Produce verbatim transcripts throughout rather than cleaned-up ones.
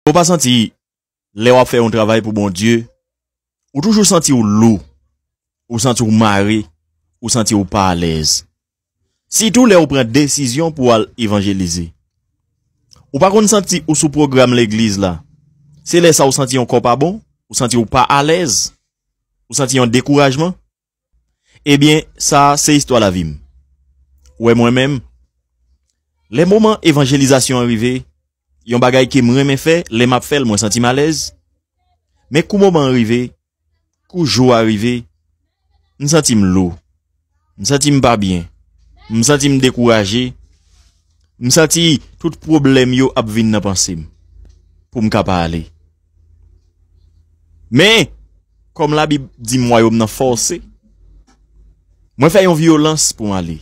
Ou pa santi, lè w ap fè yon travay pou Bondye, ou toujou santi w lou, ou santi w mare, ou santi w pa alèz. Sitou lè ou pran desizyon pou w al evanjelize. Ou pa konn santi ou sou pwogram legliz la. Se lè sa ou santi yon kò pa bon, ou santi ou pa alèz, ou santi yon dekourajman. Ebyen, sa a se istwa lavi m. Ou wè mwen menm, lè moman evanjelizasyon an rive, yon bagay ke m renmen fè, lè m ap fè l, mwen santi m alèz. Men kou moman an rive, kou jou a rive, m santi m lou. M santi m pa byen. M santi m dekouraje. M santi tout pwoblèm yo ap vin nan panse m pou m ka pa ale. Men, kòm Labib di m wayòm nan fòse, mwen fè yon vyolans pou m ale.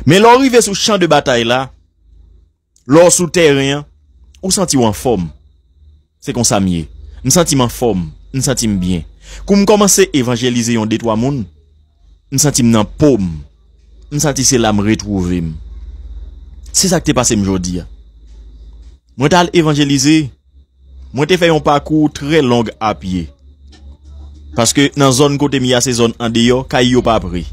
Men lè w rive sou chan de batay la, lè w sou tèren an, ou santi w anfòm. Se konsa m ye. M santi m anfòm. M santi m byen. Kou m kòmanse evanjelize yon de twa moun, m santi m nan po m. M santi se la m retwouve m. Se sa k te pase m jodi a. Mwen t al evanjelize. Mwen te fè yon pakou trè long a pye. Paske nan zòn kote m ye a se zòn andeyò, kay yo pa pre.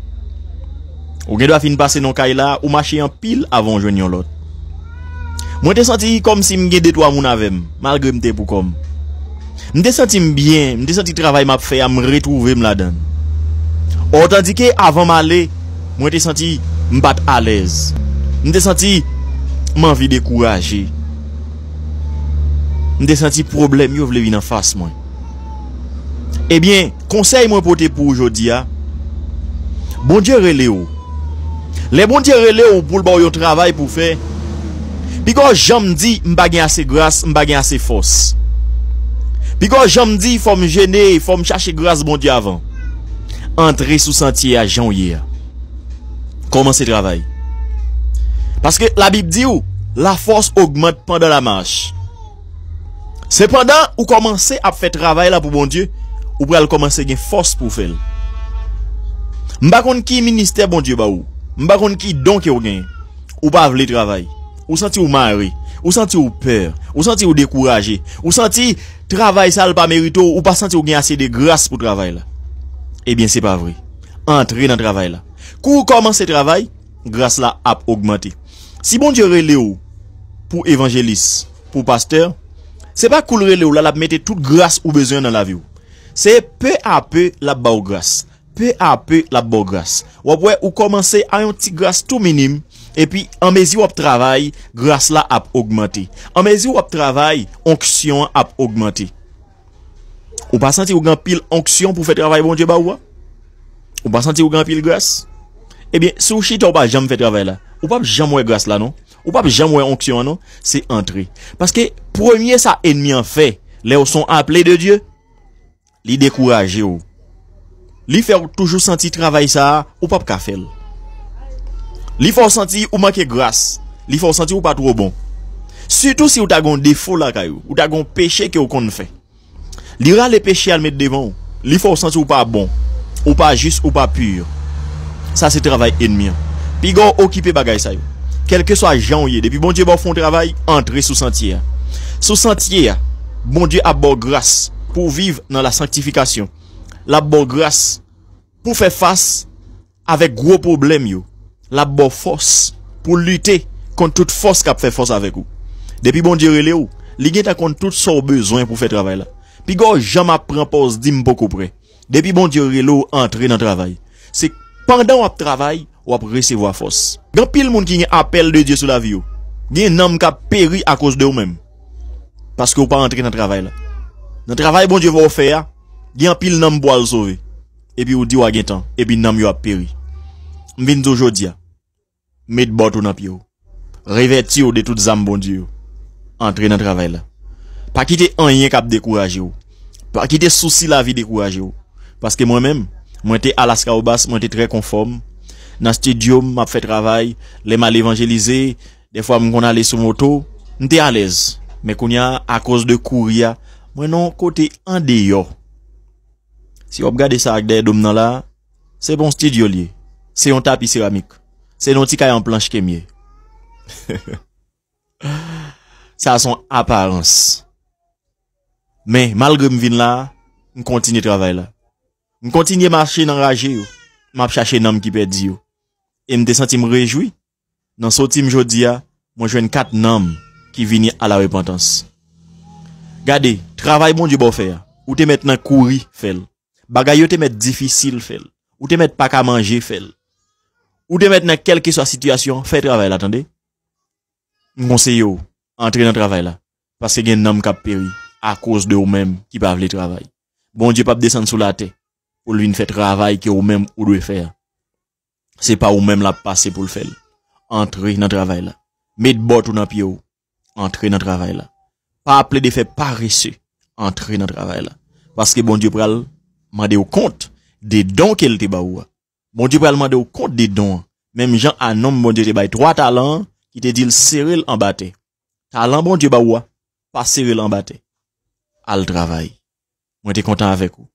Ou gen dwa fin pase nan kay la, ou mache anpil avan w jwenn yon lòt. Mwen te santi kòmsi m gen de twa moun avè m, malgre m te pou kò m. M te santi m byen, m te santi travay m ap fè a, m retwouve m ladan l. Otandike avan m ale, mwen te santi m pa t alèz. M te santi m anvi dekouraje. M te santi pwoblèm yo vle vin anfas mwen. Ebyen, konsèy mwen pote pou ou jodi a, Bondye rele w. Lè Bondye rele w pou l ba w yon travay pou w fè, piga w janm di, "M pa gen ase gras, m pa gen ase fòs." Piga w janm di, "Fò m jene, fò m chache gras Bondye avan." Antre sou santye a jan w ye a. Kòmanse travay. Paske Labib di w, "La force augmente pendant la marche." Se pandan ou kòmanse ap fè travay la pou Bondye, ou pral kòmanse gen fòs pou w fè l. M pa konn ki ministè Bondye ba ou. M pa konn ki don ke w genyen. Ou pa vle travay. Ou santi w mare. Ou santi w pè. Ou santi w dekouraje. Ou santi travay sa l pa merite w. Ou pa santi w gen ase de gras pou travay la. Ebyen, se pa vre. Antre nan travay la. Kou w kòmanse travay, gras la ap ogmante. Si Bondye rele w pou evanjelis, pou pastè, se pa kou l rele w la, l ap mete tout gras ou bezwen nan lavi w. Se pe a pe l ap ba w gras. Pe a pe l ap ba w gras. W ap wè ou kòmanse a yon ti gras tou minim, epi anmezi w ap travay, gras la ap ogmante. Anmezi w ap travay, onksyon an ap ogmante. Ou pa santi ou gen anpil onksyon pou fè travay Bondye ba ou a? Ou pa santi ou gen anpil gras? Ebyen, si w chita ou pa janm fè travay la, ou p ap janm wè gras la non. Ou p ap janm wè onksyon an non. Se antre. Paske premye sa ènmi an fè, lè w se yon aple de Dye, li dekouraje w. Li fè w toujou santi travay sa a, ou p ap ka fè l. Li fè w santi ou manke gras. Li fè w santi ou pa twò bon. Sitou si w ta gen yon defo lakay ou, ou ta gen yon peche ke w konn fè. Li rale peche a l met devan w. Li fè w santi w pa bon. Ou pa jis, ou pa pi. Sa se travay ènmi an. Piga w okipe bagay sa yo. Kèlkeswa jan w ye, depi Bondye ba w fè yon travay, antre sou santye a. Sou santye a, Bondye ap ba w gras pou w viv nan la sanktifikasyon. L ap ba w gras pou w fè fas avèk gwo pwoblèm yo. L ap ba w fòs pou w lite kont tout fòs k ap fè fòs avèk ou. Depi Bondye rele w, li gentan konn tout sa w bezwen pou w fè travay la. Piga w janm ap pran pòz di m poko prè. Depi Bondye rele w, antre nan travay. Se pandan w ap travay, w ap resevwa fòs. Gen anpil moun ki gen apèl de Dye sou lavi yo. Gen nanm k ap peri akoz de ou menm. Paske w pa antre nan travay la. Nan travay Bondye voye w fè a, gen anpil nanm pou al sove. Epi ou di w a gen tan, epi nanm yo ap peri. M vin di w jodi a, met bòt ou nan pye w. Revèti w de tout zam Bondye yo. Antre nan travay la. Pa kite anyen k ap dekouraje w. Pa kite sousi lavi dekouraje w. Paske mwen menm, mwen te Alaska Obas, mwen te trè konfòm. Nan estidyo m, m ap fè travay, lè m al evanjelize, dèfwa m konn ale sou moto, m te alèz. Men kounye a, akoz de kouri a, mwen nan yon kote andeyò. Si w ap gade sa ak dèyè do m nan la, se pa yon estidyo l ye. Se yon tapi seramik. Se nan yon ti kay an planch ke m ye. Sa se yon aparans. Men, malgre m vin la, m kontinye travay la. M kontinye mache nan raje yo. M ap chache nanm ki pèdi yo. E m te santi m rejwi nan soti m jodi a, mwen jwenn kat nanm ki vini a la repantans. Gade, travay Bondye ba w fè a, ou te mèt nan kouri fè l. Bagay yo te mèt difisil fè l. Ou te mèt pa ka manje fè l. Ou te mèt nan kèlkeswa sitiyasyon, fè travay la, tande. M konseye w, antre nan travay la. Paske gen nanm k ap peri akoz de ou menm ki pa vle travay. Bondye p ap desann sou latè pou l vin fè travay ke ou menm ou dwe fè a. Se pa ou menm l ap pase pou l fè l. Antre nan travay la. Met bòt ou nan pye w. Antre nan travay la. Pa plede fè parese. Antre nan travay la. Paske Bondye pral mande w kont de don ke l te ba ou a. Bondye pral mande w kont de don an. Menm jan a nonm Bondye te bay twa talan an, ki te di l sere l anba tè. Talan Bondye ba ou a, pa sere l anba tè. Al travay. Mwen te kontan avèk ou.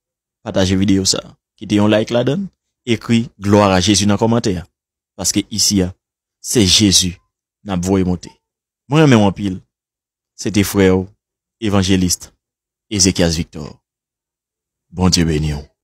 Pataje videyo sa. Kite yon like ladan l. Ekri glwa a Jezi nan kòmantè a. Paske isi a, se Jezi n ap voye monte. Mwen renmen w anpil. Se te frè w, evanjelis Ezekias Victor. Bondye beni w.